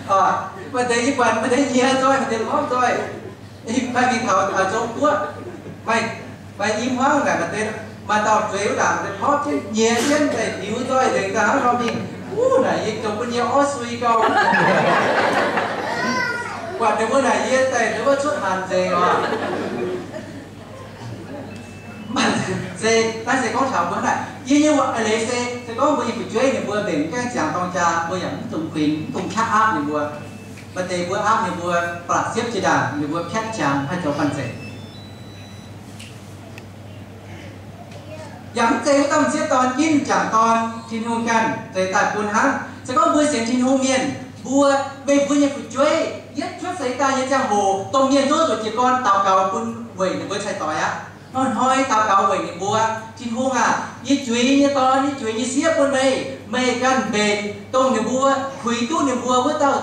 Maaih deix yie buatc maaih deix nyiex nzoih, maaih deix hlorpv nzoih. Maaih mingh taux Zong-Guoqv, maaih i hmuangv naaic maaih deix, maaih dauh zueiz wuov ndaangc maaih deix hlorpv jienv nyiex jienv daaih liuz nzoih nzengc daaih hnangv nor mingh. Wuov naaic yie dongh bun yie orv sui gau. Buatc ninh mbuo naaic yie daaih ninh mbuo cuotv hanc nzengc oc. Se, naaiv se gorngv taux mbuo naaic, yie nyei waac a'leiz se, se gorngv mbuo nyei fu'jueiv ninh mbuo mbenc gaengh ziangx dorng jaa, mbuo yaac mv dungx kuinx, mv dungx qaqv aapv ninh mbuo. Maaih deix mbuo aapv ninh mbuo, ba'laqc siepv jiex ndaangc, ninh mbuo piatv qangx haih zoux banh zeic. Yaac mv zeiz wuov dauh m'sieqv dorn ginv m'jangc dorn, Tin-Hungh ganh zeix daaih bun hnangv. Se gorngv mbuo sienx Tin-Hungh mienh, mbuo, meih mbuo nyei fu'jueiv, yietv cuotv seix daaih nyei ziangh hoc, dongh mienh nduov zuqc jiez gorn daux gaux bun weic ninh mbuo cai-doix aqv. Hnoi-hnoi daux gaux weic ninh mbuo, Tin-Hungh aac, yie juiz nyei dorn, yie juiz nyei sieqv bun meih. Meih ganh mbenc dongh ninh mbuo, puix duqv ninh mbuo wuov dauh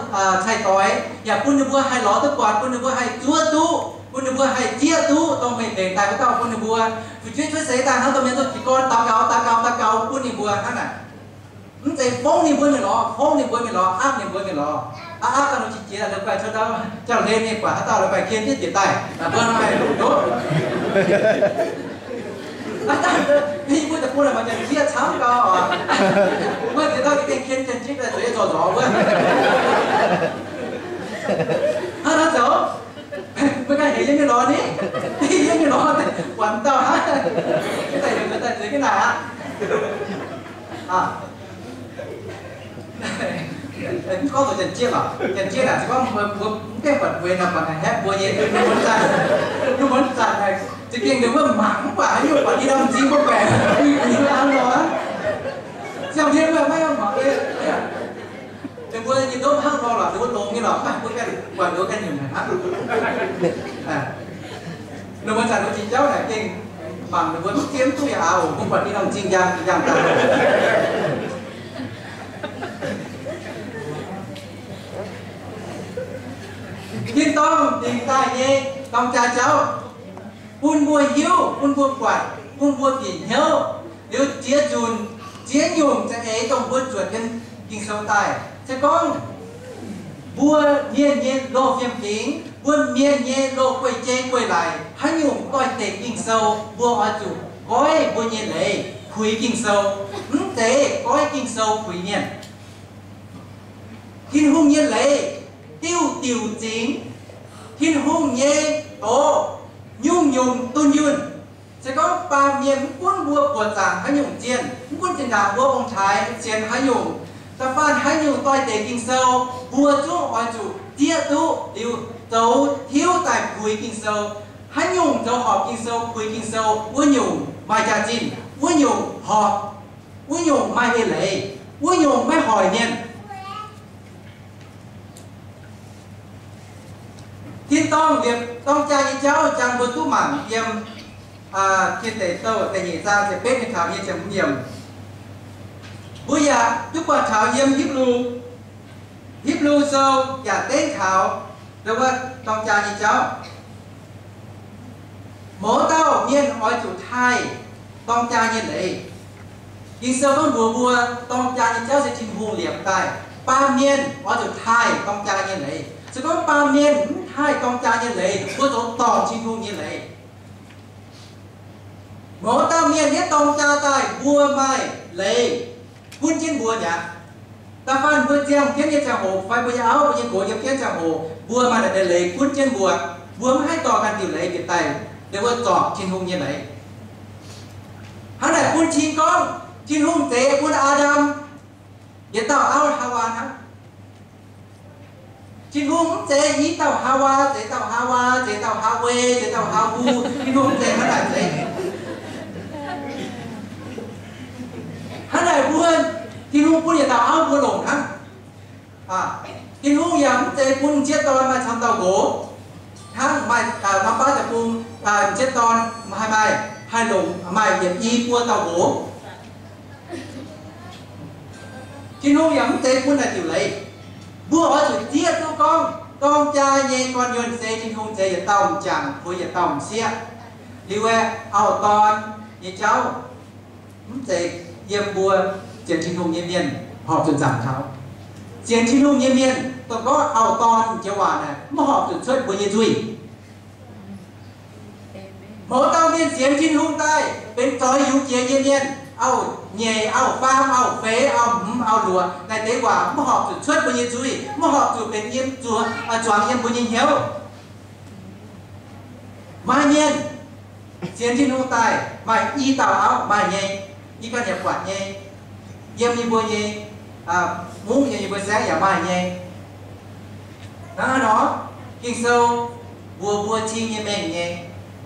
cai-doix, yaac bun ninh mbuo haih lorz duqv buatc, bun ninh mbuo haih zuov duqv, bun ninh mbuo haih zieqv duqv dongh meih mbenc daaih wuov dauh bun ninh mbuo. Fu'jueiv cuotv seix daaih hnangv dongh mienh nduov jiez gorn daux gaux, daux gaux, daux gaux bun ninh mbuo hnangv naaic. Mv zeiz fongv ninh mbuo mingh lorz, fongv ninh mbuo mingh lorz, aapv ninh mbuo mingh lorz. Aav, aapv daaih nor qiex jiez, la'guaih cuotv dauh jauv-hlen mingh buatc haaix dauh la'guaih ken jienv jiex daaih, mbuo hnoi ndoqv. Aav daaih, mbuo deic-bung naaic maaih janx-jieqv camv gau oc. Mbuo ziex dauh jiex gengh ken janx-jieqv daaih zueiz zorc nzorx wuov. Hnangv naaic zoux, mbuo ganh heuc yie mingh lorz ni, yie mingh lorz, buatc dauh hnangv, daaih heuc daaih zueiz jienv naaic aqv. Mv gorngv zoux janx-jieqv lorqc, janx-jieqv naaic se gorngv mbuo, mbuo mv gaengh buatc bueix nor, buatc haiz haeqv mbuo nyei, mbuo muonz zanc, mbuo muonz zanc naaic za'gengh ninh mbuo mangc mv baac haaix nyungc buatc i norm m'zing mbuo baeqc, i norm nor, siang-hmien mbuo maiv mangc. Ninh mbuo nyei ndopv hnangv nor lorqc, ninh mbuo longx nyei lorqc, mv baac mbuo ganh buatc ninh mbuo ganh nyungc haic hnangv. Ninh mbuo zanc mbuo jiex jauv naaic gengh mangc ninh mbuo duqv zieqv mv duqv yaac aqv oc, mbuo buatc i norm m'zing njang njang daaih. Tin-dorngh dingc daaih nyei dorng jaa jauv, bun mbuo hiuv, bun mbuo buatc, bun mbuo bieqc hnyouv, liuz ziex nzunc, ziex nyungc za'eix dongh mbuo zuotc yiem Ging-Sou daaih. Se gorngv mbuo mienh nyei loz-fiem-fingx, mbuo mienh nyei loz guei-jei guei-laic, haaix nyungc doix-dekc Ging-Sou, mbuo oix zuqc goiv mbuo nyei leiz puix Ging-Sou, mv zeiz goiv Ging-Sou puix mienh. Tin-Hungh nyei leiz diuh diuc zingx. Tin-Hungh nyei doz nyungc-nyungc dunh yunh. Se gorngv baamh mienh mv gunv mbuo buoqc zaangc haaix nyungc zienh, mv gunv zinh ndaangc mbuo ong-taaix sienx haaix nyungc, da'faanh haaix nyungc doix-dekc Ging-Sou, mbuo zungv oix zuqc zieqv duqv liuz zoux tiuv daaih puix Ging-Sou. Haaix nyungc zoux horpc Ging-Sou, puix Ging-Sou, wuov nyungc maaih jaax-zinh, wuov nyungc horpc, wuov nyungc maaih eix leiz, wuov nyungc maiv hoic mienh. Tin-dorngh liepc dorng jaa nyei jauv jangx mbuo duqv mangc yiem Tin Deic Douh da'nyeic zaang ziepc betv mingh taux nyei ziepc hmz yiemc. Mbuo yaac duqv buatc taux yiem Hipv^lu, Hipv^lu Sou yaac dengv taux ndau wuov dorng jaa nyei jauv. Mouz dauh mienh oix zuqc taaih dorng jaa nyei leiz. Ging-Sou gorngv mbuox mbuo, dorng jaa nyei jauv se Tin-Hungh liepc daaih. Baamh mienh oix zuqc taaih dorng jaa nyei leiz. Se gorngv baamh mienh mv taaih dorng jaa nyei leiz, mbuo zoux dorngc Tin-Hungh nyei leiz. Mouz dauh mienh yietv dorng jaa daaih, mbuo maaih leiz gunv jienv mbuo mi'aqv. Da'faanh mbuo ziangh jienv nyei ziangh hoc fai mbuo nyei auv, mbuo nyei nqox yiem jienv ziangh hoc, mbuo maaih naaic deix leiz gunv jienv mbuo. Mbuo mv haih dorh ganh diuh leiz bieqc daaih, liuz mbuo zorpc Tin-Hungh nyei leiz. Hnangv naaic bun cing gorngv Tin-Hungh zeix bun Aa^ndam yietc dauh auv, Haawaa hnangv. Tin-Hungh mv zeix i dauh Haawaa, zeix dauh Haawaa, zeix dauh Haawe, zeix dauh Haahu. Tin-Hungh mv zeix hnangv naaic zeix. Hnangv naaic mbuo, Tin-Hungh bun yietc dauh auv mbuo longc hnangv. Tin-Hungh yaac mv zeiz bun m'sieqv dorn maaih camv dauh nqox, hnangv maaih norm baav deic-bung m'sieqv dorn haih maaih, haih longc maaih yietc i buo dauh nqox. Tin-Hungh yaac mv zeiz bun naaic diuc leiz. Mbuo oix zuqc zieqv duqv gorngv dorng jaa nyei gorn-yungz se Tin-Hungh zeix yietc dauh m'jangc puix yietc dauh m'sieqv. Liuz aeqv, auv-dorn nyei jauv mv zeiz yiem mbuo sienx Tin-Hungh nyei mienh horpc zuqc zaangc taux. Sienx Tin-Hungh nyei mienh, dongh gorngv auv-dorn joux waac naaic, maiv horpc zuqc cuotv mbuo nyei nzuih. Mouz dauh mienh sienx Tin-Hungh daaih benx zoix yungz jiex nyei mienh, auv-nyeic, auv-faam, auv-feix, auv-hmz, auv-luoqc, naaiv deix waac maiv horpc zuqc cuotv mbuo nyei nzuih, maiv horpc zuqc benx yiem zuangx, zuangx yiem mbuo nyei hnyouv. Maaih mienh sienx Tin-Hungh daaih maaih i dauh auv maaih nyei, yie ganh yaac buatc nyei, yiem yie mbuo nyei mungv, yiem yie mbuo saengv yaac maaih nyei. Hnangv naaiv nor, Ging-Sou mbuox mbuo cing nyei mengh nyei.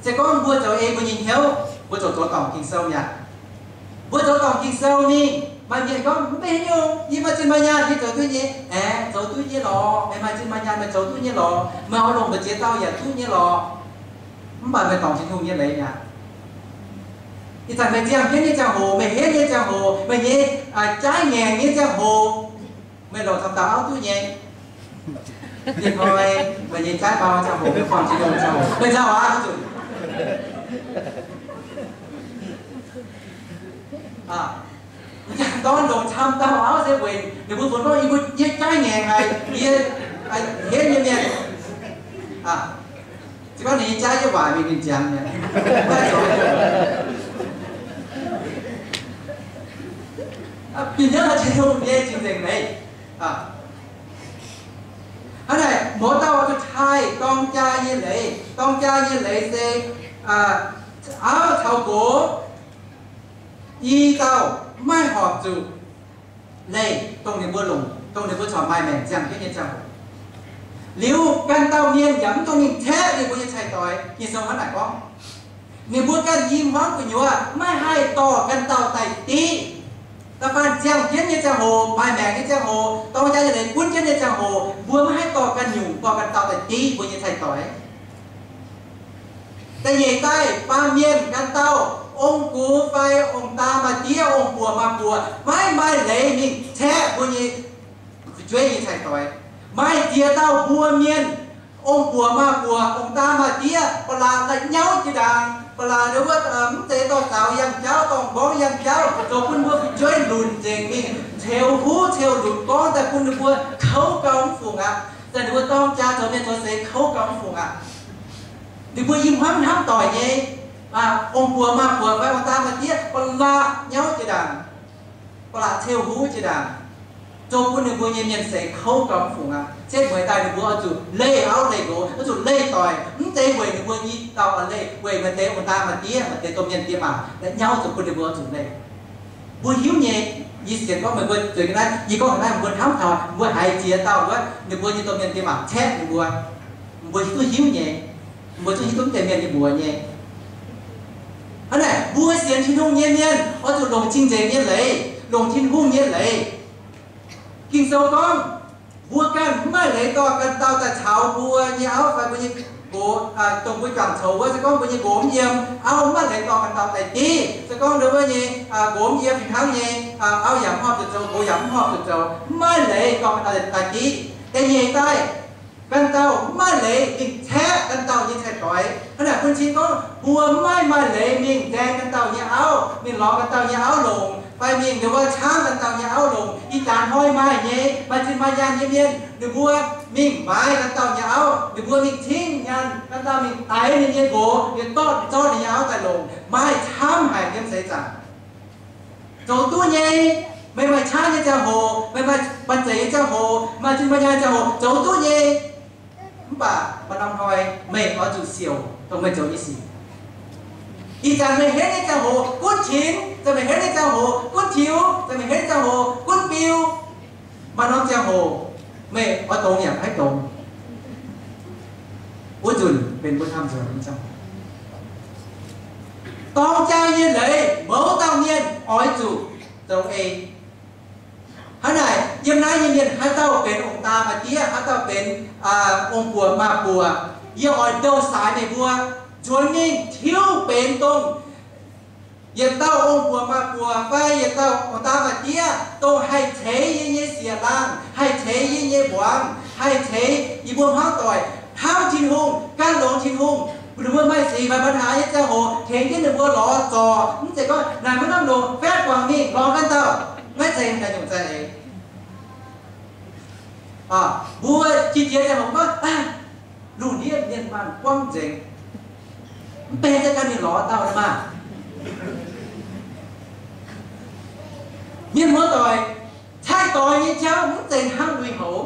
Se gorngv mbuo zoux ei mbuo nyei hnyouv, mbuo ziouc zoux dorngc Ging-Sou mi'aqv. Mbuo zoux dorngc Ging-Sou mingh, maaih mienh gorngv, mv baac haaix nyungc, yie maaih zinh maaih nyaanh, yie zoux duqv nyei. Aeqv, zoux duqv nyei lorqc. Meih maaih zinh maaih nyaanh, meih zoux duqv nyei lorqc. Meih oix longc mbu'ziex dauh yaac duqv nyei lorqc. Mv baac meih dorngc Tin-Hungh nyei leiz mi'aqv. Ih zanc meih ziangh jienv nyei ziangh hoc, meih henv nyei ziangh hoc, meih nyei jaaiv ngaengc nyei ziangh hoc, meih longc camv dauh auv duqv nyei. Ih hnoi meih nyei jaaiv mau ziangh hoc, meih buangh Tin-Hungh ziangh hoc, meih nzauh aqv. Dorn longc camv dauh auv se weic ninh mbuo funx gorngv yie mbuo, yie jaaiv ngaengc haic, yie henv nyei mienh. Se gorngv ninh nyei jaaiv yie waaic mingh ninh ziangx mi'aqv. Bienh nyei Tin-Hungh nyei cing-nzengc leiz. Hnangv naaic, mouz dauh oix zuqc taaih dorng jaa nyei leiz. Dorng jaa nyei leiz se auv caux nqox i dauh maiv horpc zuqc leih dongh ninh mbuo longc, dongh ninh mbuo corc maaih maengc ziangh jienv nyei ziangh hoc. Liuz ganh dauh mienh yaac mv dungx mingh caeqv ninh mbuo nyei cai-doix. Ging-Sou hnangv naaic gorngv, ninh mbuo ganh i hmuangv gu'nyuoz maiv haih dorh ganh dauh daaih div. Da'faanh ziangh jienv nyei ziangh hoc, maaih maengc nyei ziangh hoc, dorng jaa nyei leiz gunv jienv nyei ziangh hoc, mbuo maiv haih dorh ganh nyungc, dorh ganh dauh daaih div mbuo nyei cai-doix. Da'nyeic daaih, baamh mienh ganh dauh, ong-gux fai ong-daa maa-diev, ong-buoc maa-buoc, maiv maaih leiz mingh caeqv mbuo nyei fu'jueiv nyei cai-doix. Maaih ziex dauh mbuo mienh, ong-buoc maa-buoc, ong-daa maa-diev, ba'laqc la'nyauv jiex ndaangc, ba'laqc ninh wuov mv zeiz dorh zaux yangh jauv, dorh m'nqorngv yangh jauv, zoux bun mbuo fu'jueiv lunc nzengc mingh, ceux huv ceux lunc gorngv daaih bun ninh mbuo kouv gau mv fungc aqv. Daaih ninh mbuo dorng jaa zoux mienh zoux seix kouv gau mv fungc aqv. Ninh mbuo i hmuangv hnamv doic nyei, ong-buoc maa-buoc fai ong-daa maa-diev ba'laqc nyauv jiex ndaangc, ba'laqc ceux huv jiex ndaangc, zoux bun ninh mbuo nyei mienh seix kouv gau mv fungc aqv. Setv mueiz daaih ninh mbuo oix zuqc leih auv leih nqox, oix zuqc leih doic, mv zeiz weic ninh mbuo i dauh oix leih, weic maaih deix ong-daa maa-diev, maaih deix domh mienh diex maac la'nyauv zoux bun ninh mbuo oix zuqc leih. Mbuo hiuv nyei, yie sienx gorngv meih mbuo zueiz ga'naaiv, yie gorngv ga'naaiv mbuo hnamv taux mbuo haiz ziex dauh wuov, ninh mbuo nyei domh mienh diex maac caeqv ninh mbuo, mbuo duqv hiuv nyei, mbuo duqv hiuv duqv deix mienh nyei mbuox nyei. Hnangv naaic, mbuo sienx Tin-Hungh nyei mienh oix zuqc longc cing-nzengc nyei leiz, longc Tin-Hungh nyei leiz. Ging-Sou gorngv, mbuo ganh mv maaih leiz dorh ganh dauh daaih caux mbuo nyei auv fai mbuo nyei nqox, dongh mbuo juangc coux wuov, se gorngv mbuo nyei nqox mv yiem, auv mv maaih leiz dorh ganh dauh daaih div. Se gorngv ndau wuov nyei nqox mv yiem fih hnangv nyei, auv yaac mv horpc zuqc zoux, nqox yaac mv horpc zuqc zoux, mv maaih leiz dorh ganh dauh daaih div. Da'nyeic daaih, ganh dauh mv maaih leiz mingh caeqv ganh dauh nyei cai-doix. Hnangv naaic bun cing gorngv mbuo mv maaih maaih leiz mingh nzaeng ganh dauh nyei auv, mingh lorz ganh dauh nyei auv longc, fai mingh ndau wuov caangv ganh dauh nyei auv longc. Ih jaax hnoi maaih nyei, maaih zinh maaih nyaanh nyei mienh, ninh mbuo mingh maaiz ganh dauh nyei auv, ninh mbuo mingh cingv nyaanh, ganh dauh mingh daix ninh nyei nqox, mingh dorh zorqv ninh nyei auv daaih longc. Maaih camv haic yiem seix zaangc. Zoux duqv nyei. Meih maaih qaqv nyei ziangh hoc, meih maaih banh zeic nyei ziangh hoc, maaih zinh maaih nyaanh nyei ziangh hoc, zoux duqv nyei. Mv baac maaih norm hnoi meih oix zuqc siouc dongh meih zoux nyei sic. Ih zanc meih henv nyei ziangh hoc gunv qinx, zanc meih henv nyei ziangh hoc gunv tiux, zanc meih henv nyei ziangh hoc gunv biu. Maaih norm ziangh hoc meih oix dongz yaac maiv dongz. Wuov nzunc benx mbuo hnamv nzuonx nyei ziangh hoc. Dorng jaa nyei leiz, mouz dauh mienh oix zuqc zoux ei. Hnangv naaic, yiem naaiv nyei mienh haaix dauh benx ong-daa maa-diev, haaix dauh benx ong-buoc maa-buoc, yie oix ndouh saaix meih mbuo nzuonx mingh tiuv benx dongh yietc dauh ong-buoc maa-buoc fai yietc dauh ong-daa maa-diev, dongh haih ceix yie nyei sieqv-laangh, haih ceix yie nyei mbuangz, haih ceix yie mbuo hmuangv doic hnamv Tin-Hungh, gan longx Tin-Hungh. Ninh mbuo maaih sic maaih ปัญหา nyei ziangh hoc tengx jienv ninh mbuo lorz zorc, mv zeiz gorngv naaic maiv lamh longc, faeqv guangc mingh lorz ganh dauh, maiv zeiz naaiv nyungc za'eix. Mbuo jiex jiex ziangh hoc gorngv, lungh ndiev mienh maanh buangv nzengc. Mv benx se ganh mingh lorz dauh maah. Mienh muoz-doic, cai-doix nyei jauv mv zeiz hnangv lui-houx.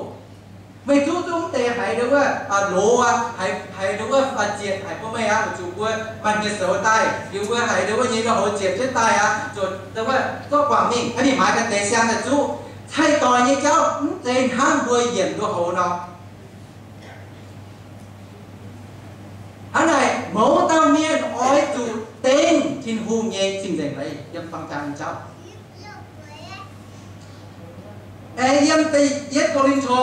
Meih zuqv duqv mv deix haiz nduov wuov loz aqv, haiz nduov wuov zietc haic bun meih aqv, zuqc mbuo maaih nyei soux daaih, liuz mbuo haiz nduov wuov nyei lui-houx ziepc jienv daaih aqv, zuqc nduov wuov zorqv guangc mingh, mingh maaiz ganh deix siang daaih zuqv. Cai-doix nyei jauv mv zeiz hnangv mbuo yienc lui-houx nor. Hnangv naaic, mouz dauh mienh oix zuqc dengv Tin-Hungh nyei cing-nzengc leiz yiem dorng jaa nyei jauv. Aengx yiem da'yietv Ko^lin^to,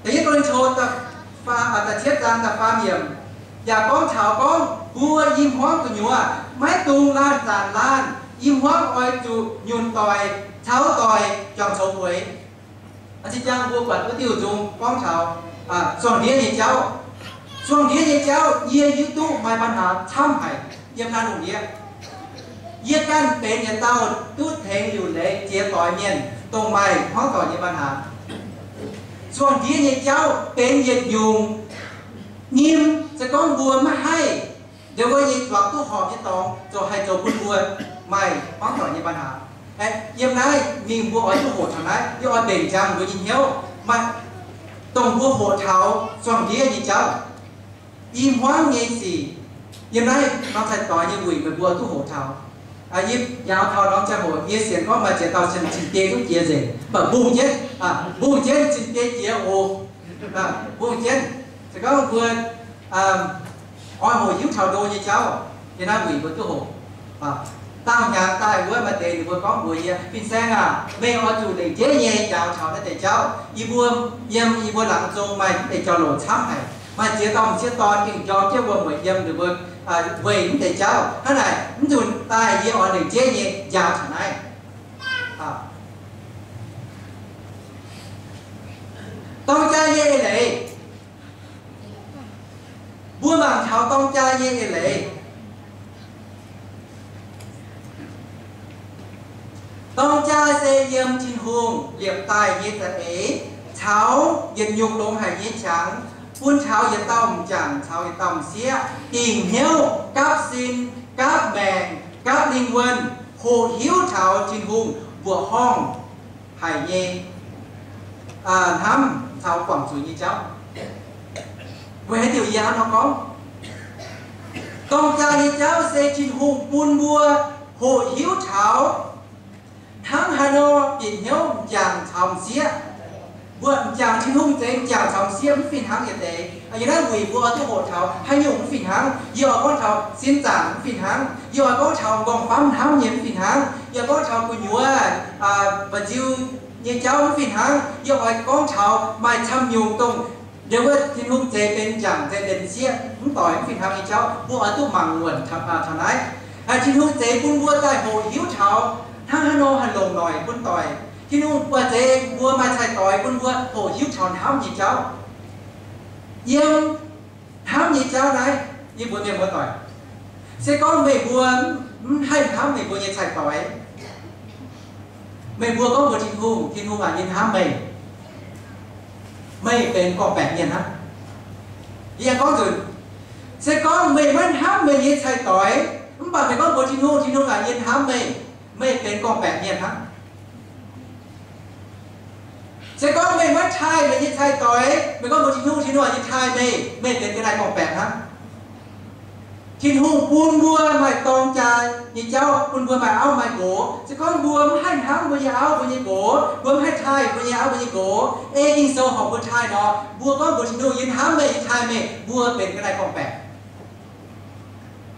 da'yietv Ko^lin^to da'cietv zaang da'faam yiemc yaac gorngv taux gorngv mbuo i hmuangv gu'nyuoz maiv dungx laanh zanc laanh, i hmuangv oix zuqc nyunc doic, caux doic juangc coux bueix. Zinh jangx mbuo buatc wuov diuh nzung gorngv taux zuangh ndiev nyei jauv. Zuangh ndiev nyei jauv yie hiuv duqv maaih ปัญหา camv haic yiem naaiv lungh ndiev. Yie ganh benx yietc dauh duqv tengx liuc leiz jiex doix mienh dongh maaih hmuangv doic nyei ปัญหา. Zuangh ndiev nyei jauv benx yietc nyungc nyim, se gorngv mbuo maiv haih nduov wuov nyei zuangx duqv horpc nyei dorngx zoux haih zoux bun mbuo maaih hmuangv doic nyei ปัญหา. Yiem naaiv mingh mbuo oix duqv hoqc taux naaiv, yie oix mbenc jangx mbuo nyei hnyouv, maaih dongh mbuo hoqc taux zuangh ndiev nyei jauv, i hmuangv nyei sic. Yiem naaiv norm cai-doix nyei wuic meih mbuo duqv hoqc taux. Yie njaaux taux norm ziangh hoc yie sienx gorngv maaih ziex dauh cin-biei duqv jiex nzengc, mv baac mbungh jienv, mbungh jienv cin-biei jiex oc. Mbungh jienv, se gorngv mbuo oix hoqc hiuv taux ndo nyei jauv, yiem naaiv wuic mbuo duqv hoqc. Daauh hnyangx daaih wuov maaih deix ninh mbuo gorngv mbuox yie, Fin-saeng aac, meih oix zuqc lengc jeiv nyei njaaux taux naaiv deix jauv. Yie mbuo yiem yie mbuo laangz zong maaih mv deix jauv-louc camv haic. Maaih ziex dauh m'sieqv dorn gengh njormh jienv wuom-mueic yiem ninh mbuo weic mv deix jauv. Hnangv naaic, mv nzunc daaih yie oix lengc jeiv nyei njaaux taux naaiv. Dorng jaa nyei eix leiz. Mbuo mangc taux dorng jaa nyei eix leiz. Dorng jaa se yiem Tin-Hungh liepc daaih nyei za'eix caux yietc nyungc longx haic nyei qangx bun taux yietc dauh m'jangc caux yietc dauh m'sieqv dingc hnyouv, gapv sin, gapv maengc, gapv lingh wuonh, hoqc hiuv taux Tin-Hungh mbuoqc horngh haic nyei hnamv caux guangc zuiz nyei jauv. Weic haaix diuc yie hnangv nor gorngv? Dorng jaa nyei jauv se Tin-Hungh bun mbuo hoqc hiuv taux hnangv haaix nor bieqc hnyouv m'jangc caux m'sieqv. Mbuo m'jangc, Tin-Hungh zeix m'jangc caux m'sieqv mv fih hnangv yietc deix. Yiem naaiv wuic mbuo oix duqv hoqc taux haaix nyungc mv fih hnangv. Yie oix gorngv taux sin zaangc mv fih hnangv. Yie oix gorngv taux m'nqorngv famv hnamv nyei mv fih hnangv. Yie oix gorngv taux gu'nyuoz mba'nziu nyei jauv mv fih hnangv. Yie oix gorngv taux maaih camv nyungc dongh nduov wuov Tin-Hungh zeix benx m'jangc, zeix benx m'sieqv, mv doic mv fih hnangv nyei jauv. Mbuo oix duqv mangc wuonc taux naaiv. Tin-Hungh zeix bun mbuo daaih hoqc hiuv taux hnangv haaix nor haih longc noic bun doic. Tin-Hungh buatc zeix mbuo maaih cai-doix bun mbuo hoqc hiuv taux hnamv nyei jauv. Yiem hnamv nyei jauv naaiv, yie mbuox mienh muoz-doic, se gorngv meih mbuo mv haih hnamv meih mbuo nyei cai-doix, meih mbuo gorngv mbuox Tin-Hungh, Tin-Hungh aac, yie hnamv meih, meih benx gorngv-baeqc mienh hnangv. Yie gorngv nzunc, se gorngv meih maiv hnamv meih nyei cai-doix, mv baac meih gorngv mbuox Tin-Hungh, Tin-Hungh aac, yie hnamv meih, meih benx gorngv-baeqc mienh hnangv. Se gorngv meih maiv taaih meih nyei cai-doix, meih gorngv mbuox Tin-Hungh, Tin-Hungh aac, yie taaih meih, meih benx ga'naaiv gorngv-baeqc hnangv. Tin-Hungh bun mbuo maaih dorng jaa nyei jauv, bun mbuo maaih auv maaih nqox. Se gorngv mbuo mv haih hnamv mbuo nyei auv mbuo nyei nqox, mbuo mv haih taaih mbuo nyei auv mbuo nyei nqox, ei Ging-Sou horpc mbuo taaih nor, mbuo gorngv mbuox Tin-Hungh, yie hnamv meih, yie taaih meih, mbuo benx ga'naaiv gorngv-baeqc.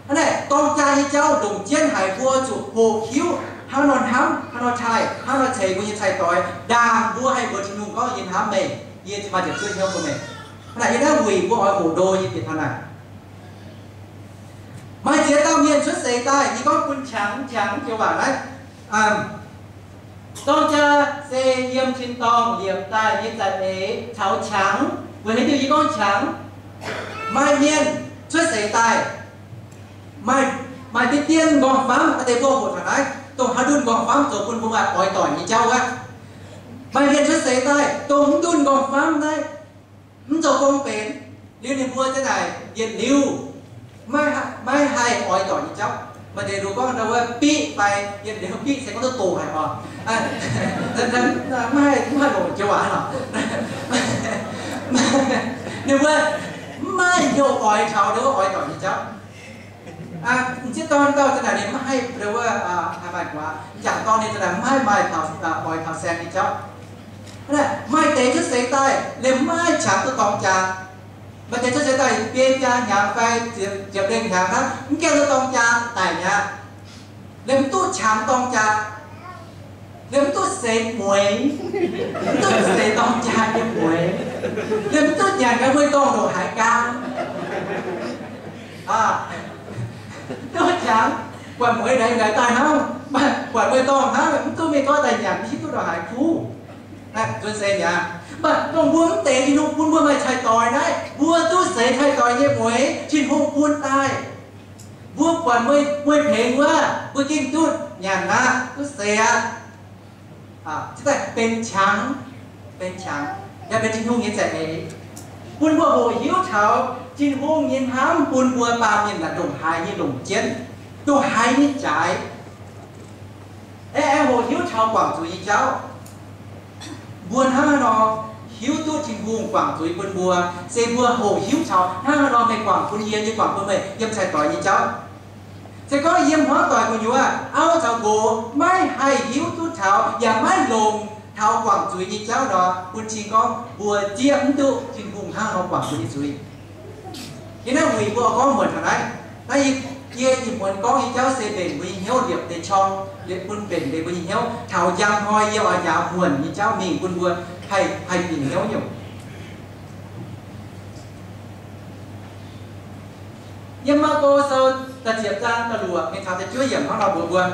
Hnangv naaic, dorng jaa nyei jauv longc jienv haic, mbuo zuqc hoqc hiuv hnangv nor hnamv, hnangv nor taaih, hnangv nor ceix mbuo nyei cai-doix, ndaangc mbuo haih mbuox Tin-Hungh gorngv, yie hnamv meih, yie maaih ziepc zuoqv hnyouv bun meih. Hnangv naaic, yiem naaiv wuic mbuo oix hoqc ndo nyei bieqc taux naaic. Maaih ziex dauh mienh cuotv seix daaih, yie gorngv bun qangx, qangx joux waac naaiv. Dorng jaa se yiem tin-dorngh liepc daaih nyei za'eix caux qangx. Weic haaix diuc yie gorngv qangx? Maaih mienh cuotv seix daaih, maaih, maaih deix dien m'nqorngv famv, aa deix mbuo hoqc taux naaiv, dongh haaix ndunh m'nqorngv famv zoux bun mbuo maaih oix doic nyei jauv wuov. Maaih mienh cuotv seix daaih dongh mv duqv nqorngv-famv naaiv, mv zoux gong benx, liuz ninh mbuo ziang naaic yietc liuz maiv haih oix doic nyei jauv. Maaih deix nduqc gorngv ndau wuov biqv fai yietc liuz biqv se gorngv duqv doqc haic oc. Maiv haih, maiv haih longc joux waac oc. Ninh mbuo mv maaih hnyouv oix taux ndau wuov oix doic nyei jauv. M'sieqv dorn dauh ziang naaic ninh maiv haih ndau wuov, haaix maaih guaax, m'jangc dorn ninh ziang naaic maiv haih maaih taux, oix taux saeng nyei jauv. Maaih deix cuotv seix daaih liemh maiv haih qangx duqv dorng jaa. Maaih deix cuotv seix daaih biei jaa hnyangx fai ziepc lengh hnyangx hnangv, mv gaengh duqv dorng jaa daic mi'aqv. Liemh mv duqv qangx dorng jaa, liemh mv duqv seix mueix, mv duqv seix dorng jaa nyei mueix, liemh mv duqv nyanc ganh mueiz-dorngh ndongc haaix gaam. Duqv qangx, buatc mueix naaic daaih hnangv, buatc mueiz-dorngh hnangv, mv duqv mingh gorngv daaih nyanc, mv hiuv duqv ndongc haaix kuv. Nzuonx seix mi'aqv. Mv baac dongh mbuo mv deix Tin-Hungh bun mbuo maaih cai-doix naaiv, mbuo duqv seix cai-doix nyei mueix Tin-Hungh bun daaih. Mbuo buatc mueiz pengx wuov, mbuo gengh duqv nyanc aqv, duqv seix aqv. Benx qangx, benx qangx, yaac benx Tin-Hungh nyei za'eix, bun mbuo hoqc hiuv taux Tin-Hungh nyei hnamv bun mbuo baamh mienh naaic ndongc haaix nyei longc jienv, ndongc haaix nyei jaaix. Aengx, aengx hoqc hiuv taux guangc zuiz nyei jauv. Mbuo hnangv haaix nor hiuv duqv Tin-Hungh guangc zuiz bun mbuo? Se mbuo hoqc hiuv taux hnangv haaix nor meih guangc bun yie, yie guangc bun meih yiem cai-doix nyei jauv. Se gorngv yiem hmuangv doic gu'nyuoz auv caux nqox maiv haih hiuv duqv taux yaac maiv longc taux guangc zuiz nyei jauv nor, bun cing gorngv mbuo zieqv mv duqv Tin-Hungh hnangv haaix nor guangc mbuo nyei zuiz. Yie naaiv wuic mbuo gorngv muonc taux naaiv. Naaiv yie, yie ih muonz gorngv nyei jauv se mbenc mbuo nyei hnyouv, liepc deix qorng, liepc bun mbenc deix mbuo nyei hnyouv. Taux njang hnoi yie oix njaaux muonc nyei jauv mingh bun mbuo haih, haih bingx hnyouv nyungc. Yiem Maako Sou da'ziepc zaang da'luoqc mingh taux da'juov yiemc hnangv nor mbuox mbuo,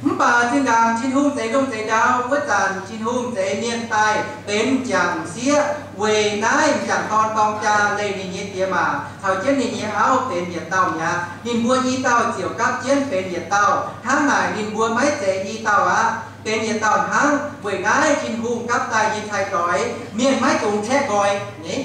mv baac zinh ndaangc Tin-Hungh zeix lungh zeix ndau wuov zanc, Tin-Hungh zeix mienh daaih benx m'jangc sieqv. Weic naaiv m'jangc dorn dorng jaa leih ninh nyei diex maac caux jienv ninh nyei auv benx yietc dauh mi'aqv. Ninh mbuo i dauh ziouc gapv jienv benx yietc dauh. Hnangv naaic ninh mbuo maiv zeiz i dauh aqv, benx yietc dauh hnangv. Weic naaiv Tin-Hungh gapv daaih nyei cai-doix mienh maiv dungx caeqv nqoi nyei.